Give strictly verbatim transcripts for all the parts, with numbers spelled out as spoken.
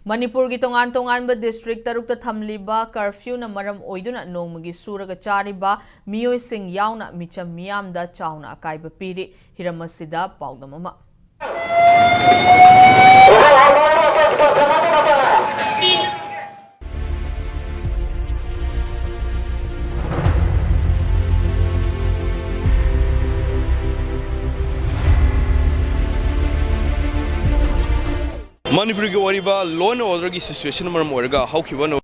ꯃꯅꯤꯄꯨꯔꯒꯤ ꯇꯣꯉꯥꯟ ꯇꯣꯉꯥꯟꯕ ꯗꯤꯁꯇ꯭ꯔꯤꯛ ꯇꯔꯨꯛꯇ ꯊꯝꯂꯤꯕ ꯀꯔꯐ꯭ꯌꯨꯅ ꯃꯔꯝ ꯑꯣꯏꯗꯨꯅ ꯅꯣꯡꯃꯒꯤ ꯁꯨꯔꯒ ꯆꯥꯔꯤꯕ ꯃꯤꯑꯣꯏꯁꯤꯡ ꯌꯥꯎꯅ ꯃꯤꯆꯝ ꯃꯤꯌꯥꯝꯗ ꯆꯥꯎꯅ ꯑꯀꯥꯏꯕ ꯄꯤꯔꯤ꯫ ꯍꯤꯔꯝ ꯑꯁꯤꯗ ꯄꯥꯎꯗꯝ ꯑꯃ꯫ ꯃꯅꯤꯄꯨꯔꯒꯤ ꯑꯣꯏꯔꯤꯕ law and order ꯒꯤ situation ꯃꯔꯝ ꯑꯣꯏꯔꯒ ꯍꯧꯈꯤꯕ ꯅꯣ-,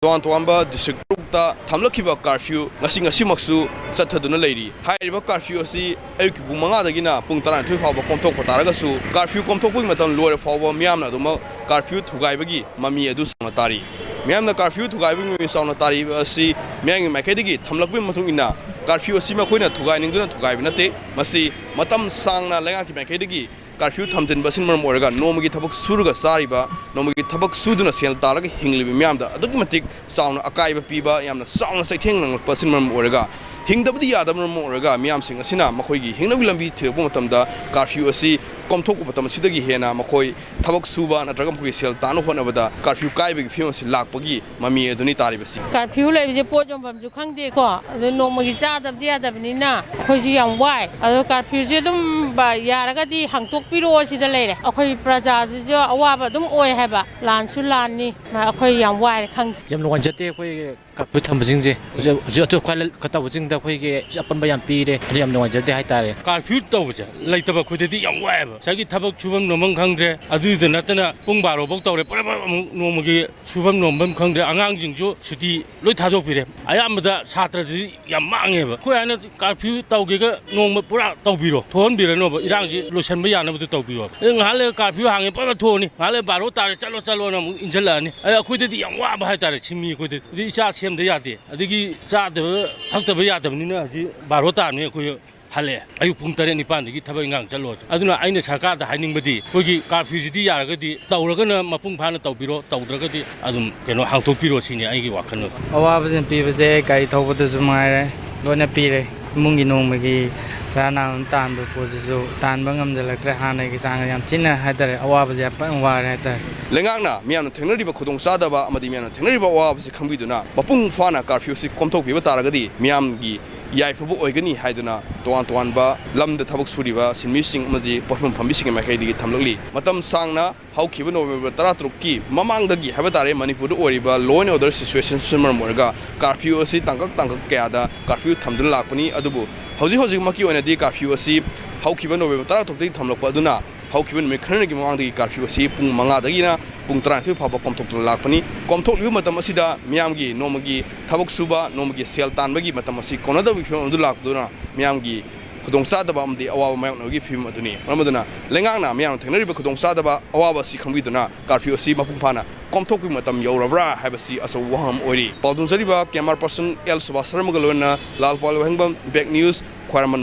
ꯇꯣꯉꯥꯟ ꯇꯣꯉꯥꯟꯕ ꯗꯤꯁꯇ꯭ꯔꯤꯛ ꯇꯔꯨꯛꯇ ꯊꯝꯂꯛꯈꯤꯕ ꯀꯥꯔꯐ꯭ꯌꯨ ꯉꯁꯤ, ꯉꯁꯤꯃꯛꯁꯨ ꯆꯠꯊꯗꯨꯅ ꯂꯩꯔꯤ꯫ ꯍꯥꯏꯔꯤꯕ ꯀꯥꯔꯐ꯭ꯌꯨ ꯑꯁꯤ ꯑꯌꯨꯛꯀꯤ ꯄꯨꯡ ꯃꯉꯥꯗꯒꯤꯅ ꯄꯨꯡ ꯇꯔꯥꯅꯤꯊꯣꯏ ꯐꯥꯎꯕ ꯀꯣꯝꯊꯣꯛꯄ ꯇꯥꯔꯒꯁꯨ, ꯀꯥꯔꯐ꯭ꯌꯨ ꯀꯣꯝꯊꯣꯛꯄꯒꯤ ꯃꯇꯝ ꯂꯣꯏꯔ ꯐꯥꯎꯕ ꯃꯤꯌꯥꯝꯅ ꯑꯗꯨꯃꯛ ꯀꯥꯔꯐ꯭ꯌꯨ ꯊꯨꯒꯥꯏꯕꯒꯤ ꯃꯃꯤ ꯑꯗꯨ ꯆꯥꯎꯅ ꯇꯥꯔꯤ꯫ ꯃꯤꯌꯥꯝꯅ ꯀꯥꯔꯐ꯭ꯌꯨ ꯊꯨꯒꯥꯏꯕꯒꯤ ꯃꯃꯤ ꯆꯥꯎꯅ ꯇꯥꯔꯤꯕ ꯑꯁꯤ ꯃꯤꯌꯥꯝꯒꯤ ꯃꯥꯏꯀꯩꯗꯒꯤ ꯊꯝꯂꯛꯄꯒꯤ ꯃꯇꯨꯡ ꯏꯟꯅ, ꯀꯥꯔꯐ꯭ꯌꯨ ꯑꯁꯤ ꯃꯈꯣꯏꯅ ꯊꯨꯒꯥꯏꯅꯤꯡꯗꯨꯅ ꯊꯨꯒꯥꯏꯕ ꯅꯠꯇꯦ꯫ ꯃꯁꯤ ꯃꯇꯝ ꯁꯥꯡꯅ ꯂꯩꯉꯥꯛꯀꯤ ꯃꯥꯏꯀꯩꯗꯒꯤ ꯀꯥꯔꯐ꯭ꯌꯨ ꯊꯝꯖꯤꯟꯕ ꯑꯁꯤꯅ ꯃꯔꯝ ꯑꯣꯏꯔꯒ ꯅꯣꯡꯃꯒꯤ ꯊꯕꯛ ꯁꯨꯔꯒ ꯆꯥꯔꯤꯕ, ꯅꯣꯡꯃꯒꯤ ꯊꯕꯛ ꯁꯨꯗꯨꯅ ꯁꯦꯜ ꯇꯥꯜꯂꯒ ꯍꯤꯡꯂꯤꯕ ꯃꯤꯌꯥꯝꯗ ꯑꯗꯨꯛꯀꯤ ꯃꯇꯤꯛ ꯆꯥꯎꯅ ꯑꯀꯥꯏꯕ ꯄꯤꯕ, ꯌꯥꯝꯅ ꯆꯥꯎꯅ ꯆꯩꯊꯦꯡ ꯅꯪꯂꯛꯄ ꯑꯁꯤꯅ ꯃꯔꯝ ꯑꯣꯏꯔꯒ, ꯍꯤꯡꯗꯕꯗꯤ ꯌꯥꯗꯕꯅ ꯃꯔꯝ ꯑꯣꯏꯔꯒ, ꯃꯤꯌꯥꯝꯁꯤꯡ ꯑꯁꯤꯅ ꯃꯈꯣꯏꯒꯤ ꯍꯤꯡꯅꯕꯒꯤ ꯂꯝꯕꯤ ꯊꯤꯔꯛꯄ ꯃꯇꯝꯗ ꯀꯥꯔꯐ꯭ꯌꯨ ꯑꯁꯤ ꯀꯣꯝꯊꯣꯛꯄ ꯃꯇꯝ ꯑꯁꯤꯗꯒꯤ ꯍꯦꯟꯅ ꯃꯈꯣꯏ ꯊꯕꯛ ꯁꯨꯕ ꯅꯠꯇ꯭ꯔꯒ ꯃꯈꯣꯏꯒꯤ ꯁꯦꯜ ꯇꯥꯟꯅꯕ ꯍꯣꯠꯅꯕꯗ ꯀꯥꯔꯐ꯭ꯌꯨ ꯀꯥꯏꯕꯒꯤ ꯐꯤꯕꯝ ꯑꯁꯤ ꯂꯥꯛꯄꯒꯤ ꯃꯃꯤ ꯑꯗꯨꯅꯤ ꯇꯥꯔꯤꯕꯁꯤ꯫ ꯀꯥꯔꯐ꯭ꯌꯨ ꯂꯩꯕꯁꯦ ꯄꯣꯠ ꯌꯣꯟꯐꯝꯁꯨ ꯈꯪꯗꯦꯀꯣ, ꯑꯗꯨ ꯅꯣꯡꯃꯒꯤ ꯆꯥꯗꯕꯗꯤ ꯌꯥꯗꯕꯅꯤꯅ ꯑꯩꯈꯣꯏꯁꯨ ꯌꯥꯝ ꯋꯥꯏ꯫ ꯑꯗꯣ ꯀꯥꯔꯐ꯭ꯌꯨꯁꯦ ꯑꯗꯨꯝ ꯕ-, ꯌꯥꯔꯒꯗꯤ ꯍꯥꯡꯇꯣꯛꯄꯤꯔꯛꯑꯣ ꯁꯤꯗ ꯂꯩꯔꯦ꯫ ꯑꯩꯈꯣꯏ ꯄ꯭ꯔꯖꯥꯗꯁꯨ ꯑꯋꯥꯕ ꯑꯗꯨꯝ ꯑꯣꯏ ꯍꯥꯏꯕ, ꯂꯥꯟꯁꯨ ꯂꯥꯟꯅꯤ, ꯑꯩꯈꯣꯏ ꯌꯥꯝ ꯋꯥꯏꯔꯦ ꯈꯪꯗꯦ꯫ ꯌꯥꯝ ꯅꯨꯡꯉꯥꯏꯖꯗꯦ ꯑꯩꯈꯣꯏ ꯀꯥꯔꯐ꯭ꯌꯨ ꯊꯝꯕꯁꯤꯡꯁꯦ꯫ ꯍꯧꯖꯤꯛ, ꯍꯧꯖꯤꯛ ꯑꯇꯣꯞ ꯈꯔ ꯀ-, ꯇꯧꯕꯁꯤꯡꯗ ꯑꯩꯈꯣꯏꯒꯤ ꯑꯄꯟꯕ ꯌꯥꯝ ꯄꯤꯔꯦ꯫ ꯑꯗꯨ ꯌꯥꯝ ꯅꯨꯡꯉꯥꯏꯖꯗꯦ ꯍꯥꯏꯇꯥꯔꯦ꯫ ꯀꯥꯔꯐ꯭ꯌꯨ ꯇꯧꯕꯁꯦ ꯂꯩꯇꯕ ꯑꯩꯈꯣꯏꯗꯗꯤ ꯌꯥꯝ ꯋꯥꯏꯑꯦꯕ꯫ ꯉꯁꯥꯏꯒꯤ ꯊꯕꯛ ꯁꯨꯐꯝ ꯅꯣꯝꯐꯝ ꯈꯪꯗ꯭ꯔꯦ꯫ ꯑꯗꯨꯗ ꯅꯠꯇꯅ ꯄꯨꯡ ꯕꯥꯔꯣ ꯐꯥꯎ ꯇꯧꯔꯦ, ꯄꯨꯔꯥ ꯑꯃꯨꯛ ꯅꯣꯡꯃꯒꯤ ꯁꯨꯐꯝ ꯅꯣꯝꯐꯝ ꯈꯪꯗ꯭ꯔꯦ꯫ ꯑꯉꯥꯡꯁꯤꯡꯁꯨ ꯁꯨꯇꯤ ꯂꯣꯏ ꯊꯥꯗꯣꯛꯄꯤꯔꯦ꯫ ꯑꯌꯥꯝꯕꯗ ꯁꯥꯇ꯭ꯔꯗꯗꯤ ꯌꯥꯝ ꯃꯥꯡꯉꯦꯕ꯫ ꯑꯩꯈꯣꯏ ꯍꯥꯏꯅ ꯀꯥꯔꯐ꯭ꯌꯨ ꯇꯧꯒꯦꯒ ꯅꯣꯡꯃ ꯄꯨꯔꯥ ꯇꯧꯕꯤꯔꯣ, ꯊꯣꯛꯍꯟꯕꯤꯔꯅꯣꯕ, ꯏꯔꯥꯡꯁꯤ ꯂꯣꯏꯁꯤꯟꯕ ꯌꯥꯅꯕꯗꯨ ꯇꯧꯕꯤꯌꯣ꯫ ꯑꯗꯩ ꯉꯥꯏꯍꯥꯛ ꯂꯩꯔꯒ ꯀꯥꯔꯐ꯭ꯌꯨ ꯍꯥꯡꯉꯦ, ꯄꯠ ꯄꯠ ꯊꯣꯛꯑꯅꯤ, ꯉꯥꯏꯍꯥꯛ ꯂꯩꯔꯒ ꯕꯥꯔꯣ ꯇꯥꯔꯦ, ꯆꯠꯂꯣ ꯆꯠꯂꯣꯅ ꯑꯃꯨꯛ ꯏꯟꯁꯤꯜꯂꯛꯑꯅꯤ꯫ ꯑꯗꯩ ꯑꯩꯈꯣꯏꯗꯗꯤ ꯌꯥꯝ ꯋꯥꯕ ꯍꯥꯏꯇꯥꯔꯦ, ꯁꯤꯟꯃꯤ ꯑꯩꯈꯣꯏꯗꯗꯤ꯫ ꯑꯗꯩ ꯏꯆꯥ ꯁꯦꯝꯗ ꯌꯥꯗꯦ, ꯑꯗꯒꯤ ꯆꯥꯗꯕ ꯊꯛꯇꯕ ꯌꯥꯗꯕꯅꯤꯅ ꯍꯧꯖꯤꯛ ꯕꯥꯔꯣ ꯇꯥꯔꯅꯤ ꯑꯩꯈꯣꯏ ꯍꯜꯂꯛꯑꯦ꯫ ꯑꯌꯨꯛ ꯄꯨꯡ ꯇꯔꯦꯠ ꯅꯤꯄꯥꯟꯗꯒꯤ ꯊꯕꯛ ꯏꯪꯈꯥꯡ ꯆꯠꯂꯣ꯫ ꯑꯗꯨꯅ ꯑꯩꯅ ꯁꯔꯀꯥꯔꯗ ꯍꯥꯏꯅꯤꯡꯕꯗꯤ, ꯑꯩꯈꯣꯏꯒꯤ ꯀꯥꯔꯐ꯭ꯌꯨꯁꯤꯗꯤ ꯌꯥꯔꯒꯗꯤ ꯇꯧꯔꯒꯅ ꯃꯄꯨꯡ ꯐꯥꯅ ꯇꯧꯕꯤꯔꯣ, ꯇꯧꯗ꯭ꯔꯒꯗꯤ ꯑꯗꯨꯝ, ꯀꯩꯅꯣ, ꯍꯥꯡꯇꯣꯛꯄꯤꯔꯣ ꯁꯤꯅꯤ ꯑꯩꯒꯤ ꯋꯥꯈꯜꯂꯣꯟ꯫ ꯑꯋꯥꯕꯁꯤꯡ ꯄꯤꯕꯁꯦ ꯒꯥꯔꯤ ꯊꯧꯕꯗꯁꯨ ꯃꯉꯥꯏꯔꯦ, ꯂꯣꯏꯅ ꯄꯤꯔꯦ꯫ ꯏꯃꯨꯡꯒꯤ ꯅꯣꯡꯃꯒꯤ ꯆꯔꯥ ꯅꯥꯝ ꯑꯃ ꯇꯥꯟꯕ ꯄꯣꯠꯁꯤꯁꯨ ꯇꯥꯟꯕ ꯉꯝꯁꯤꯜꯂꯛꯇ꯭ꯔꯦ꯫ ꯍꯥꯟꯅꯒꯤ ꯆꯥꯡ ꯌꯥꯝ ꯊꯤꯅ ꯍꯥꯏꯇꯥꯔꯦ, ꯑꯋꯥꯕꯁꯦ ꯌꯥꯝ ꯐꯖꯅ ꯋꯥꯔꯦ ꯍꯥꯏꯇꯥꯔꯦ꯫ ꯂꯩꯉꯥꯛꯅ ꯃꯤꯌꯥꯝꯅ ꯊꯦꯡꯅꯔꯤꯕ ꯈꯨꯗꯣꯡꯆꯥꯗꯕ ꯑꯃꯗꯤ ꯃꯤꯌꯥꯝꯅ ꯊꯦꯡꯅꯔꯤꯕ ꯑꯋꯥꯕꯁꯤ ꯈꯪꯕꯤꯗꯨꯅ ꯃꯄꯨꯡ ꯐꯥꯅ ꯀꯥꯔꯐ꯭ꯌꯨ ꯑꯁꯤ ꯀꯣꯝꯊꯣꯛꯄꯤꯕ ꯇꯥꯔꯒꯗꯤ ꯃꯤꯌꯥꯝꯒꯤ ꯌꯥꯏꯐꯕ ꯑꯣꯏꯒꯅꯤ ꯍꯥꯏꯗꯨꯅ ꯇꯣꯉꯥꯟ ꯇꯣꯉꯥꯟꯕ ꯂꯝꯗ ꯊꯕꯛ ꯁꯨꯔꯤꯕ ꯁꯤꯟꯃꯤꯁꯤꯡ ꯑꯃꯗꯤ ꯄꯣꯠꯐꯝ ꯐꯝꯕꯤꯁꯤꯡꯒꯤ ꯃꯥꯏꯀꯩꯗꯒꯤ ꯊꯝꯂꯛꯂꯤ꯫ ꯃꯇꯝ ꯁꯥꯡꯅ ꯍꯧꯈꯤꯕ ꯅꯣꯕꯦꯝꯕꯔ ꯇꯔꯥꯇꯔꯨꯛꯀꯤ ꯃꯃꯥꯡꯗꯒꯤ ꯍꯥꯏꯕ ꯇꯥꯔꯦ, ꯃꯅꯤꯄꯨꯔꯗ ꯑꯣꯏꯔꯤꯕ law and order situation ꯁꯤꯅ ꯃꯔꯝ ꯑꯣꯏꯔꯒ ꯀꯥꯔꯐ꯭ꯌꯨ ꯑꯁꯤ ꯇꯥꯡꯀꯛ ꯇꯥꯡꯀꯛ ꯀꯌꯥꯗ ꯀꯥꯔꯐ꯭ꯌꯨ ꯊꯝꯗꯨꯅ ꯂꯥꯛꯄꯅꯤ꯫ ꯑꯗꯨꯕꯨ ꯍꯧꯖꯤꯛ ꯍꯧꯖꯤꯛꯃꯛꯀꯤ ꯑꯣꯏꯅꯗꯤ ꯀꯥꯔꯐ꯭ꯌꯨ ꯑꯁꯤ ꯍꯧꯈꯤꯕ ꯅꯣꯕꯦꯝꯕꯔ ꯇꯔꯥꯇꯔꯨꯛꯇꯒꯤ ꯊꯝꯂꯛꯄ ꯑꯗꯨꯅ ꯍꯧꯈꯤꯕ ꯅꯨꯃꯤꯠ ꯈꯔꯅꯤꯒꯤ ꯃꯃꯥꯡꯗꯒꯤ ꯀꯥꯔꯐ꯭ꯌꯨ ꯑꯁꯤ ꯄꯨꯡ ꯃꯉꯥꯗꯒꯤꯅ ꯄꯨꯡ ꯇꯔꯥꯅꯤꯊꯣꯏ ꯐꯥꯎꯕ ꯀꯣꯝꯊꯣꯛꯇꯨꯅ ꯂꯥꯛꯄꯅꯤ꯫ ꯀꯣꯝꯊꯣꯛꯂꯤꯕ ꯃꯇꯝ ꯑꯁꯤꯗ ꯃꯤꯌꯥꯝꯒꯤ ꯅꯣꯡꯃꯒꯤ ꯊꯕꯛ ꯁꯨꯕ, ꯅꯣꯡꯃꯒꯤ ꯁꯦꯜ ꯇꯥꯟꯕꯒꯤ ꯃꯇꯝ ꯑꯁꯤ ꯀꯣꯟꯅꯗꯕꯒꯤ ꯐꯤꯕꯝ ꯑꯗꯨ ꯂꯥꯛꯄꯗꯨꯅ ꯃꯤꯌꯥꯝꯒꯤ ꯈꯨꯗꯣꯡꯆꯥꯗꯕ ꯑꯃꯗꯤ ꯑꯋꯥꯕ ꯃꯥꯌꯣꯛꯅꯕꯒꯤ ꯐꯤꯕꯝ ꯑꯗꯨꯅꯤ꯫ ꯃꯔꯝ ꯑꯗꯨꯅ ꯂꯩꯉꯥꯛꯅ ꯃꯤꯌꯥꯝꯅ ꯊꯦꯡꯅꯔꯤꯕ ꯈꯨꯗꯣꯡꯆꯥꯗꯕ ꯑꯋꯥꯕ ꯑꯁꯤ ꯈꯪꯕꯤꯗꯨꯅ ꯀꯥꯔꯐ꯭ꯌꯨ ꯑꯁꯤ ꯃꯄꯨꯡ ꯐꯥꯅ ꯀꯣꯝꯊꯣꯛꯄꯒꯤ ꯃꯇꯝ ꯌꯧꯔꯕ꯭ꯔꯥ ꯍꯥꯏꯕꯁꯤ ꯑꯆꯧꯕ ꯋꯥꯍꯪ ꯑꯃ ꯑꯣꯏꯔꯤ꯫ ꯄꯥꯎꯗꯝꯖꯔꯤꯕ ꯀꯦꯃꯦꯔꯥ ꯄꯔꯁꯟ ꯑꯦꯜ ꯁꯨꯕꯥꯁ ꯁꯔꯃꯒ ꯂꯣꯏꯅꯅ ꯂꯥꯜꯄꯥꯜ ꯋꯥꯍꯦꯡꯕꯝ, ꯕꯦꯛ ꯅ꯭ꯌꯨꯁ, ꯈ꯭ꯋꯥꯏꯔꯝꯕꯟ꯫